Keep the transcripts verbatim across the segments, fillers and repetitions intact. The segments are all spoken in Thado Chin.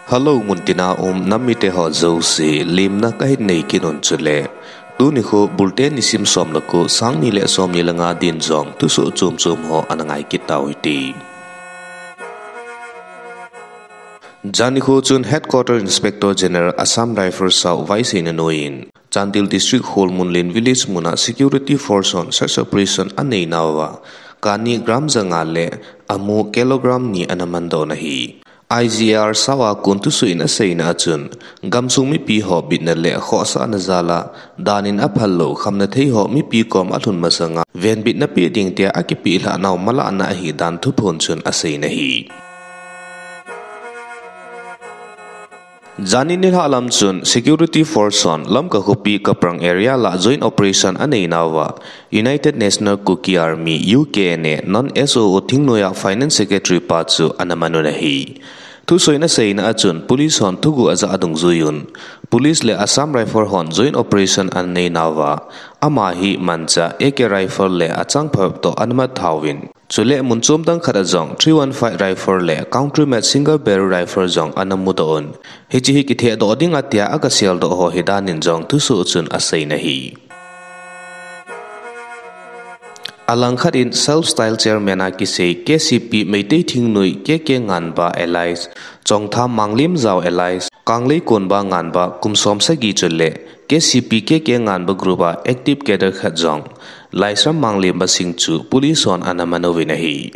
Hello, muntina um nam mite ho jouse, lemna kahin nei kit un chule. Tuni kho Bulte nisim som le ko, sang ni le som ni le nga din jong thusoh chom chom ho ana ngai kit tau hite. Jani kho chun Headquarter Inspector General Assam Rifles South Vaiseina noiyin Chandel District Kholmunlen Village muna Security Force hon search operation anei nauva, kani gram janga le amu kilogram ni ana mandoh un ahi. I G R South a kon thusoh in aseina a chun, gamsung mipi ho bitna le khohsahna jal a, dan in aphal lou khamna thei ho mipi kom alhun masanga, venbitna pe ding tia akipeh lhah nau malhahna ahi dan thuphon chun aseina ahi. Jani nilhah lam chun Security Force hon Lamka khopi Kaprang area lah joint operation anei nauva, United National Kuki Army, U K N A, non S O O thingnoi a Finance Secretary pa chu ana man un ahi. Thusoh in aseina a chun police hon thuguh ajah a dungjui un, police le Assam Rifle hon joint operation anei nauva, ama hi manchah A K rifle le achang phabep toh ana mat thauvin, chule mun chom dang khat a jong three one five rifle le country made single barrel rifle jong ana mudoh un, hiche hi kithehdoh ding a tia aga seldoh ho hi dan in jong thusoh chun aseina ahi. Alangkhat in Self Style Chairman a kisei K C P Meitei thingnoi K K Nganba alias Chongtham Manglemjao alias Kanglei Konba Nganba kum som sagi chule K C P K K Nganba group a active cadre khat jong Laisram Manglemba Singh chu police hon ana man uvin ahi.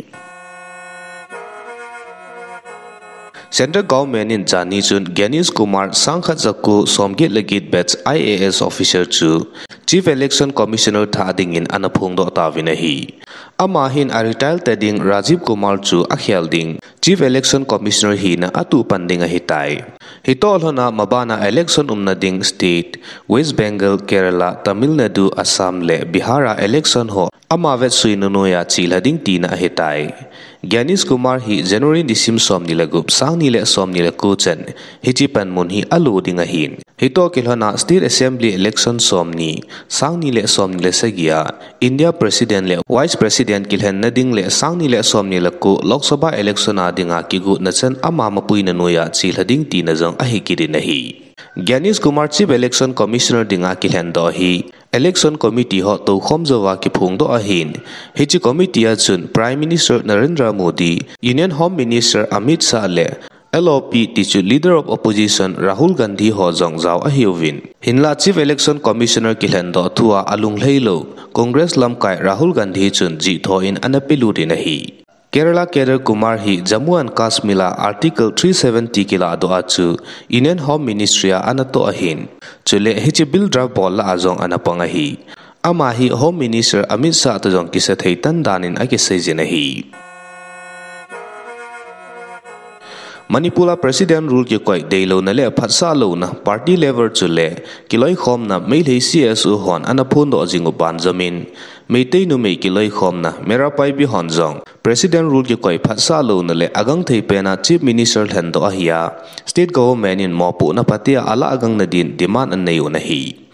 Central Government in jani chun Gyanesh Kumar sangkhat jako somget le get batch I A S officer chu Chief Election Commissioner thah dingin ana phongdoh tauvin ahi. Ama hin a retire ta ding Rajiv Kumar chu akhel ding Chief Election Commissioner hina atuh pan ding ahitai. Hitoh lhona mabana election umna ding state, West Bengal, Kerala, Tamil Nadu, Assam le Bihar a election ho ama vetsuina noiya chelha ding tina ahitai. Gyanesh Kumar hi January nisim somni le gup, sang ni le somni le ko chan hiche panmun hi alo ding ahin. Hitoh kilhona State Assembly election somni, sang ni le somni le sagi a India President le Vice President kilhenna ding le sang ni le somni le ko Lok Sabha election a dinga kigotna chan ama mapuina noiya chelha ding tina jong ahi kit in ahi. Gyanesh Kumar Chief Election Commissioner dinga kilhendoh hi Election Committee ho toukhom jouva kiphongdoh ahin, hiche committee a chun Prime Minister Narendra Modi, Union Home Minister Amit Shah le L O P tichu Leader of Opposition Rahul Gandhi ho jong jao ahiuvin. Hinla Chief Election Commissioner kilhendoh thua alunglhai lou Congress lamkai Rahul Gandhi chun jihtho in ana pelut in ahi. Kerala cadre Kumar hi Jammu and Kashmir a Article three seventy kilahdoh a chu Union Home Ministry a ana toh ahin. Chule hiche bill draft bol lah a jong ana pang ahi. Ama hi Home Minister Amit Shah toh jong kisa thei tan dan in akiseijin ahi. Manipur a President rule kikoi deilouna le phatsah louna party level chule kiloikhomna Meitei C S O hon ana phondoh jing u banjom in, Meitei numei kiloikhomna Meira Paibi hon jong President rule kikoi phatsah louna le agangthei pena Chief Minister lhendoh ahi a, State Government in mopohna phatea alah agangna din demand anei un ahi.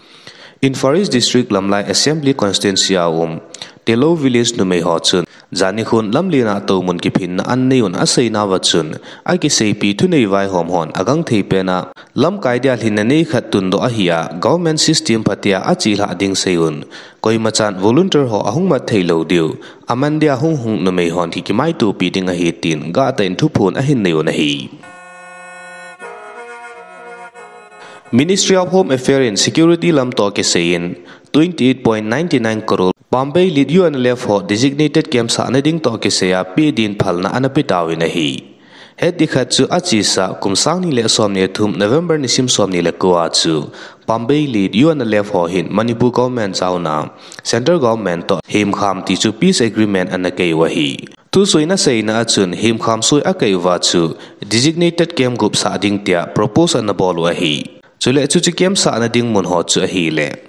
Imphal East District Lamlai Assembly Constituency a um Telou Village numei ho chun jani khun lamlen a toumun kiphinna anei un aseinauva chun, akiseipi thunei vaihom hon agangthei pena lamkai dia lhinna nei khat tundoh ahi a, government system phatea achelhah ding sei un, koimachan volunteer ho ahung mat theilou diu, aman dia hunghung numei hon hi kimaitopi ding ahi tin gahtah in thuphon ahin nei un ahi. Ministry of Home Affairs in security lam toh kisai in twenty eight point nine nine crore Pambei lead U N L F ho designated camp sahna ding toh kisai a peh din phalna ana pe tauvin ahi. Hetding khat chu achesa kum sang ni le som ni le thum November nisim som ni le ko a chu Pambei lead U N L F ho hin Manipur government jaona Central Government toh hemkham tichu peace agreement ana kei u ahi. Thusoh in aseina a chun hemkham soi akei uva chu designated camp gup sah ding tia propose ana bol u ahi. Chule chuche camp sahna ding mun ho chu ahile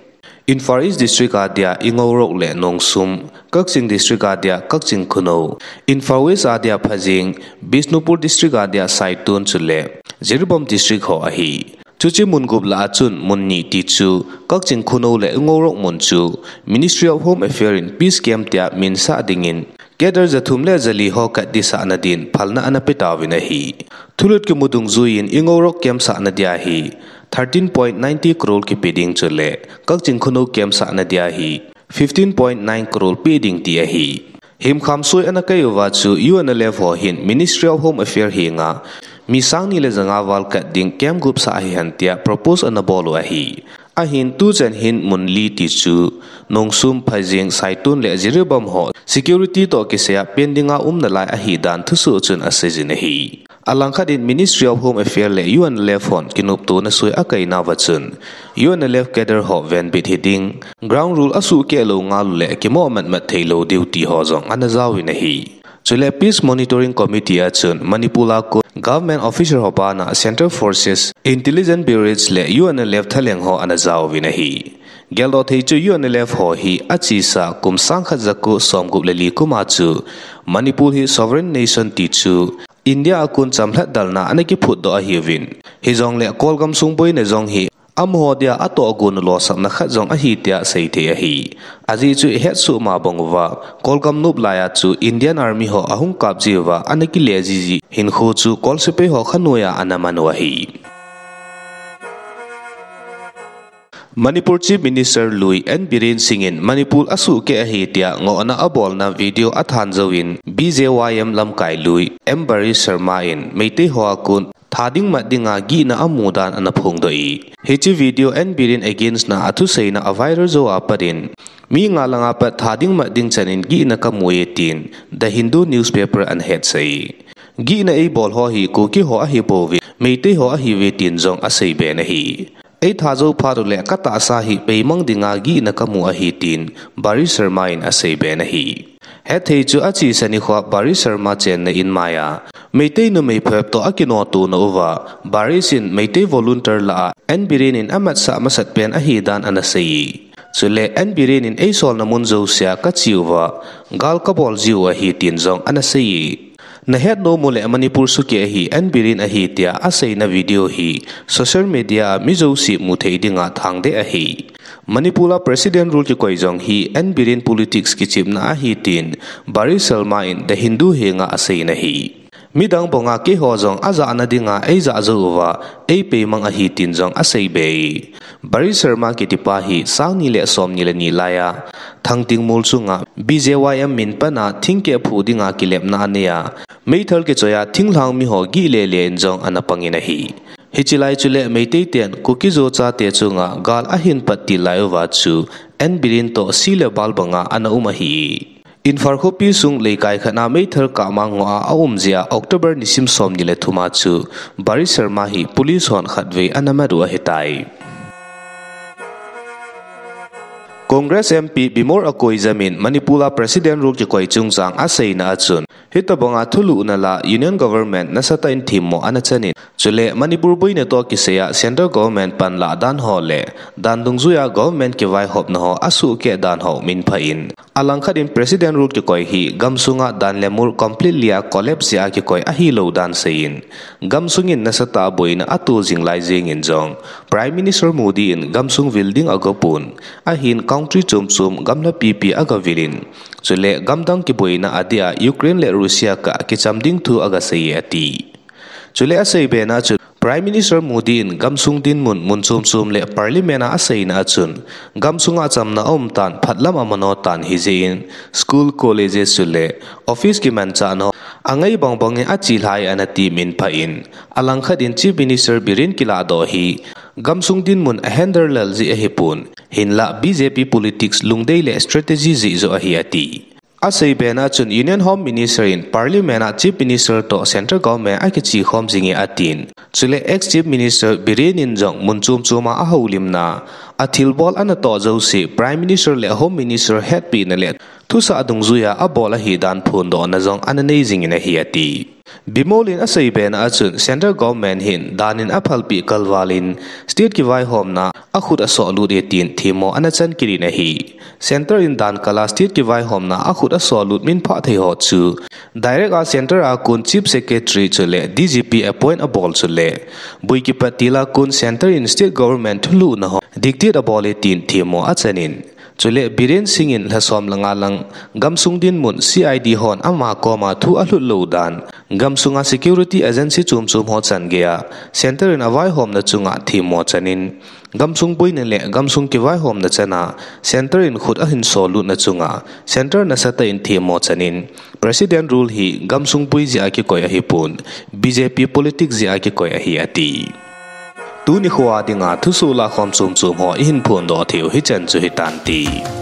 Imphal East District a dia Ingourok le Nongsum, Kakching District a dia Kakching Khunou, Imphal West a dia Phajeng, Bishnupur District a dia Saiton chule Jiribam District ho ahi. Chuche mun gup lah a chun mun ni tichu Kakching Khunou le Ingourok mun chu Ministry of Home Affairs in peace camp tia minsah dingin cadre jathum le jali ho katdi sahna din phalna ana pe tauvin ahi. Thulut kimu dungjuiyin Ingorok camp sahna dia hi thirteen point ninety crore kipe ding chule Kakching Khunou camp sahna dia hi fifteen point nine crore pe ding ti ahi. Himkham soi ana kai uva chu U N L F ho hin Ministry of Home Affairs henga mi sang ni le janga val kat ding camp gup sah hihen tia propose ana bol u ahi. Ahin tuchan hin mun li ti chu Nongsum, Phaijing, Saitun le Jiribam ho security toh kisaiya pen dinga um nalai ahi dan thusoh chun aseijin ahi. Alangkhat in Ministry of Home Affairs le U N L F hon kinoptona soi akai nauva chun U N L F cadre ho venbit hiding, ground rule asuhkeh lou ngal ule kimo matmat theilou diu ti ho jong ana jaovin ahi. Chule Peace Monitoring Committee a chun Manipur a kon government official ho bana Central Forces, Intelligence Bureau le U N L F thalheng ho ana jaovin ahi. Geldoh thei chu U N L F ho hi achesa kum sangkhat jako somgup le li kum a chu Manipur hi sovereign nation ti chu India a kon chamlhat dalna ana kiphutdoh ahiuvin. Hijongle Kolgam sung boina jong hi amaho dia atohgon losapna khat jong ahi tia seithei ahi. Ajeh chu ihetsoh ma bang uva Kolgam nop laiya chu Indian Army ho ahung kapji uva ana kile jiji hinkho chu Kol sepai ho khanoiya ana man u ahi. Manipur Chief Minister lui N Biren Singh in Manipur asuhkeh ahi tia ngohna abolna video athan jouvin B J Y M lamkai lui M Barish Sharma in Meitei ho a kon tha ding mat dinga gihna amu dan ana phongdoh e. Hiche video N Biren against na athuseina aviral jou a pat in mi nga langa pat tha ding mat ding chan in gihna kamu e tin The Hindu newspaper ana hetsah e. Gihna eibol ho hi Kuki ho ahipouvin Meitei ho ahiuve tin jong aseiben ahi. Eitha jou phat ule katahsa hi peimang dinga gihna kamu ahi tin Barish Sharma in aseiben ahi. Hethei chu achesa nikhoa Barish Sharma chenna in maiya Meitei numei phabep toh akinoh tona uva Barish in Meitei volunteer lah a N Biren in amatsah masat pen ahi dan ana sei e. Chule N Biren in eisolna mun jousea kache uva gal kabol jiu ahi tin jong ana sei e. Nahet nom uleh Manipur sukeh ahi N Biren ahi tia aseina video hi social media a mi jouse muthei dinga thangdeh ahi. Manipur a President rule kikoi jong hi N Biren politics kichepna ahi tin Barish Sharma in The Hindu henga aseina ahi. Midang banga keiho jong ajahna dinga eijah jou uva eipeimang ahi tin jong aseibe e. Barish Sharma kitipa hi sang ni le som ni le ni laiya Thangting mol chunga B J Y M min pana thingkeh phu dinga kilepna aneiya meithal kichoiya thinglhang miho gih lele in jong ana pangin ahi. Hiche lai chule Meitei ten Kuki-Zo chate chunga gal ahin pat til lai uva chu N Biren toh si le bal banga ana um ahi. Imphal khopi sung leikai khatna meithal kahmang ngoh a aum jeh a October nisim som ni le thum a chu Barish Sharma hi police hon khatvei ana mat u ahitai. Congress M P Bimol Akoijam in Manipur a President rule kikoi chungchang aseina a chun, hitobanga thulhuhna la Union Government nasatah in themmo ana chanin, chule Manipur boina toh kisaiya Central Government panlah dan ho le dan dungjuiya government kivaihopna ho asuhkeh dan ho minphah in, alangkhat in President rule kikoi hi gamsunga dan le mol completely a collapse jeh a kikoi ahilou dan seiyin, gamsung in nasatah a boina ato jing lai jengin jong Prime Minister Modi in gamsung vil ding agopon, ahin country chom chom gamla pipi agavil in, chule gamdang kiboina adeh a Ukraine le Russia kah kicham ding thu agasei e ati. Chule aseibena chun Prime Minister Modi in gamsung dinmun mun chom chom le Parliament a aseina a chun gamsunga chamna aumtan phatlam amano tan hijeh in school, colleges chule office kimanchahna ho angai bang bangin achelhai ana ti minphah in, alangkhat in Chief Minister Biren kilahdoh hi gamsung dinmun ahandle lel jeh ahipon, hinlah B J P politics lungdei le strategy jeh joh ahi ati. Aseibena chun Union Home Minister in Parliament a Chief Minister toh Central Government akichekhom jinge atin. Chule ex Chief Minister Biren in jong mun chom choma ahoulimna, athilbol anatoh jouse Prime Minister le Home Minister hetpehna le thusah dungjuiya abol ahidan phondohna jong ana nei jingin ahi ati. Bimol in aseibena a chun Central Government hin dan in aphalpeh kalval in state kivaihomna akhut asohlut e tin themmo ana chan kit in ahi. Centre in dan kal a state kivaihomna akhut asohlut minphah thei ho chu direct a Centre a kon Chief Secretary chule D G P appoint abol chule boi kipat til a kon Centre in state government thulhuhna ho dictate abol e tin themmo achanin, chule Biren Singh in lha som le nga lang gamsung dinmun C I D hon ama koma thu alhut lou dan Gamsunga security agency chom chom ho chan geiya Centre in avaihomna chunga themmo chanin, gamsung boina le gamsung kivaihomna chana Centre in khut ahin sollutna chunga Centre nasatah in themmo chanin, President Rule hi gamsung boi jeh a kikoi ahipon, B J P politics jeh a kikoi ahi ati. Tuni khoa dinga thusoh lakhom chom chom ho ihin phondoh theiu hichan chu hitante.